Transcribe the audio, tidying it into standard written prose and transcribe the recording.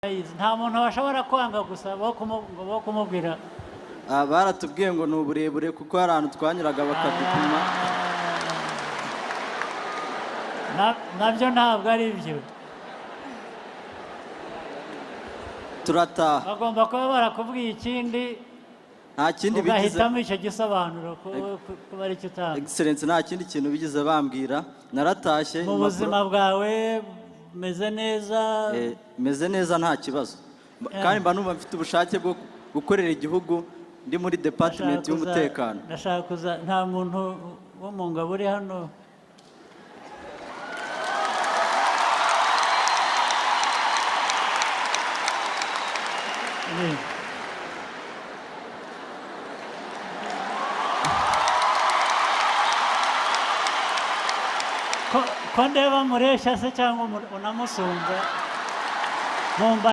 Ndayizi, nta muntu bashobora kwanga gusa ngo bo kumubwira. Baratubwiye ngo ni uburebure, kuko hari ahantu twanyuraga bakadupima. Nabyo ntabwo ari byo. Turataha. Bagomba kuba barakubwiye ikindi. Nta kindi bigize. Ugahitamo icyo gisobanuro kuba ari cyo utanga. Excellence, nta kindi kintu bigeze bambwira, naratashye. Mu buzima bwawe umeze neza? Meze neza, nta kibazo. Kandi mba numva mfite ubushake bwo gukorera igihugu ndi muri department y'umutekano. Ndashaka kuza, nta muntu wo mu ngabo uri hano? Ko ndeba mureshya se cyangwa unamusumba nkumva?